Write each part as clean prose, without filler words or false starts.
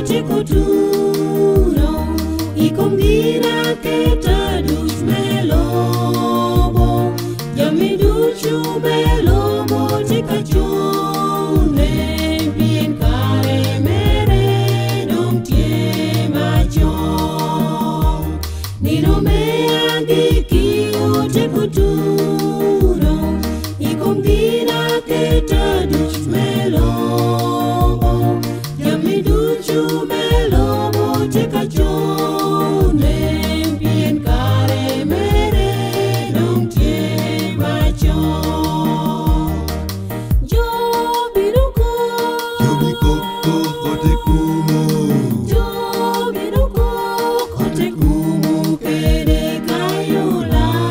otyeko turo i kom ginaketa ducu me lobo. Jami ducu me lobo tye ka cone, pien kare mere dong tye macok. Nino me agikki otyeko turo i kom ginaketa ducu me lobo. Jami ducu me lobo tye ka cone, pien kare mere dong tye macok. Jo bino kok, Jo bikoko ote kumo, jo bino kok, ote kumu kede kayolak.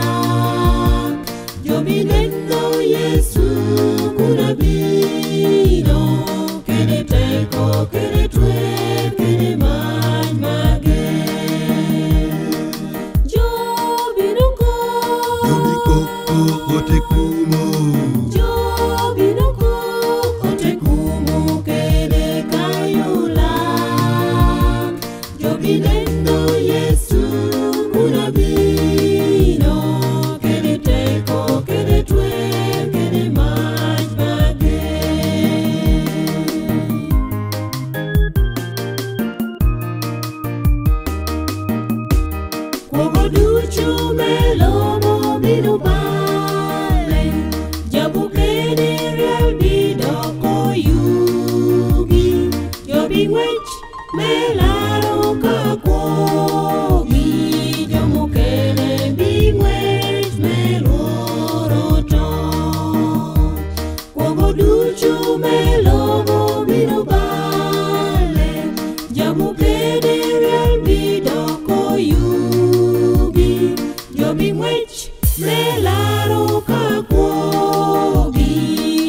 Jo bineno Yesu kun abino, kede teko, kede twer, kede mac mager. Jo bino jo kok, bikoko ote kumo, jo bino kok, ote kumu kede kayolak. Jo bineno Yesu kun abino, kede teko, kede twer, kede mac mager. Kwogo ducu me lobo bino bale, jabu kede ryal bidoko yugi. Jo bingwec me laro ka kwogi, jo mukene bingwec me lworo to. Kwogo ducu me lobo bino bale, jabu kede ryal bidoko yugi. Jo bingwec me laro ka kwogi,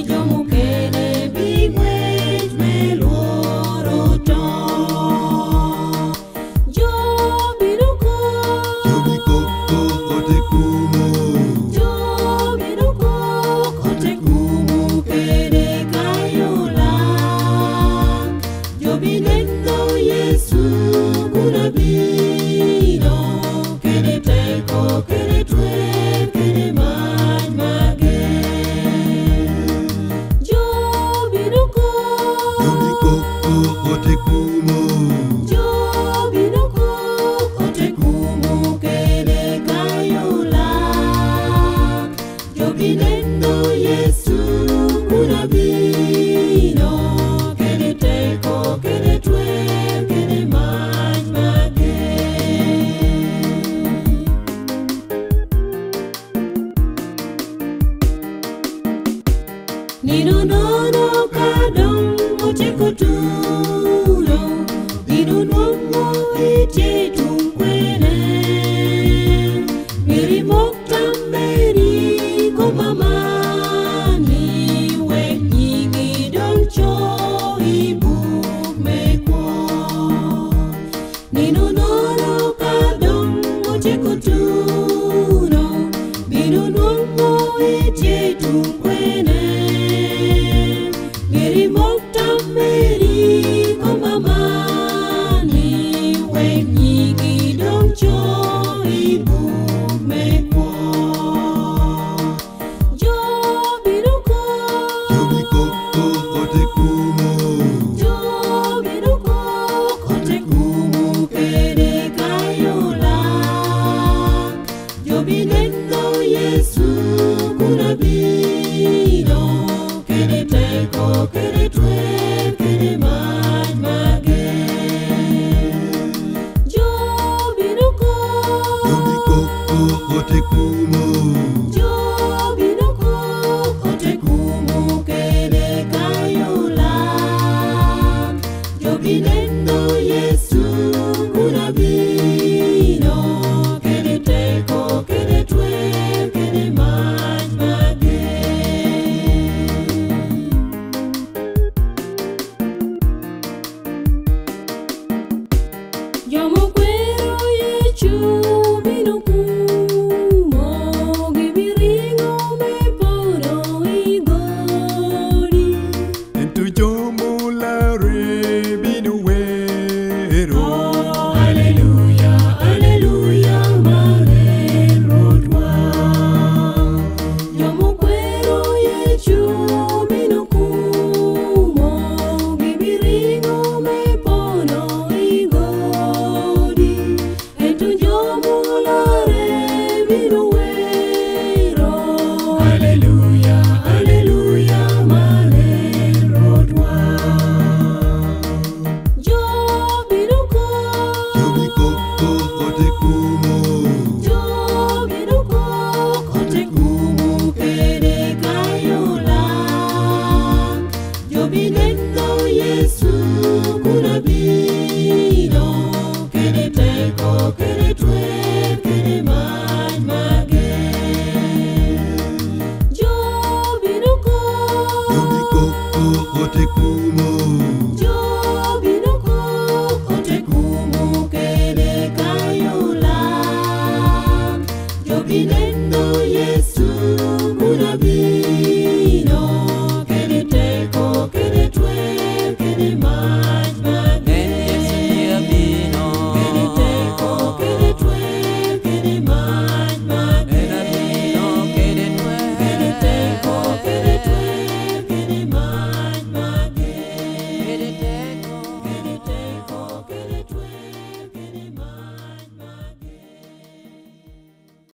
jo mukene bingwec me lworo to. Jo bino kok, jo bikoko ote kumo, jo bino kok, ote kumu kede kayolak. Jo bineno Yesu kun abino, kede teko, kede twer, kede mac mager. Jo bino jo kok, bikoko ote kumo, jo bino kok, ote kumu kede kayolak. Jo bineno Yesu kun abino, kede teko, kede twer, kede mac mager. Nino nono ka dong otyeko turo, bino nwongo itye tung kwene. Myero imok tam meri kom amani, wek nyingi dong co i buk me kwo. Nino nono ka dong otyeko turo, bino nwongo itye tung kwene. Myero imok tam meri kom amani, wek nyingi dong co i buk me kwo. Jo bino kok, jo bikoko ote kumo, jo bino kok, ote kumu kede kayolak. Jo bineno Yesu kun abino, kede teko, kede twer, kede mac mager. Jo bino jo kok, bikoko ote kumo, jo bino kok, ote kumu kede kayolak. Jo bineno Yesu kun abino, kede teko, kede twer, kede mac mager. Jo mukwero Yecu bino kumo,